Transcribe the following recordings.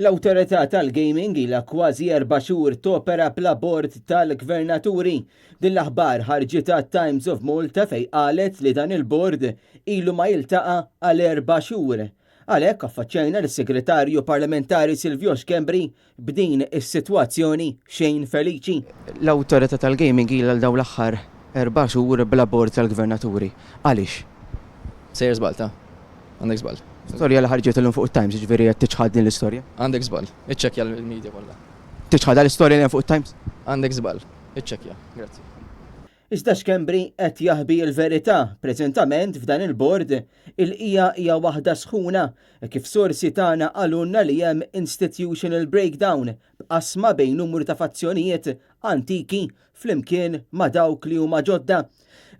L-Awtorità tal-Gaming ilha kważi erba' xhur topera bla bord tal-gvernaturi. Din l-aħbar ħarġitha t-Times of Malta fejn qalet li dan il-bord ilu ma jiltaqa' għal erba' xhur. Għalhekk affaċċjajna lis-Segretarju Parlamentari Silvio Schembri b'din is-sitwazzjoni xejn feliċi. L-Awtorità tal-Gaming ilha għal dawn l-aħħar erba' xhur bla bord tal-gvernaturi. Għaliex? Sejjer żball ta. Għandek żball. Storja li ħarġet illum fuq it-Times, jiġifieri qed tiċħad din l-istorja? Għandek żball. Iċċekkja l-media kollha. Tiċħadha l-istorja li hemm fuq it-Times? Għandek żball. Iċċekkja. Grazzi. Iżda Schembri qed jaħbi l-verità, preżentament f'dan il-bord, il-qija hija waħda sħuna, kif sorsi tagħna qalulna li hemm institutional breakdown, b'qasma bejn numru ta' fazzjonijiet antiki flimkien ma' dawk li huma ġodda.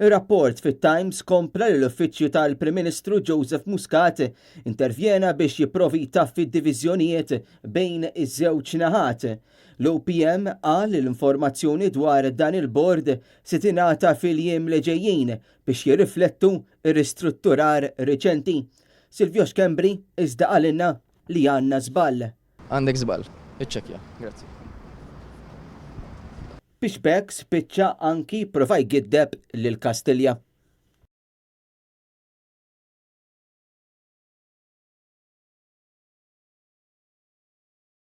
Ir-rapport fit-Times kompla li l-Uffiċċju tal-Prim Ministru Joseph Muscat intervjena biex jipprovi jtaffi d-diviżjonijiet bejn iż-żewġ naħat. L-OPM qal li l-informazzjoni dwar dan il-bord se tingħata fil-jiem li ġejjin biex jirriflettu r-ristrutturar riċenti. Silvio Schembri iżda qalilna li għandna żball. Għandek żball. Iċċekkja. Grazzi. Biex b'hekk spiċċa anki jipprova jgiddeb lil Kastilja.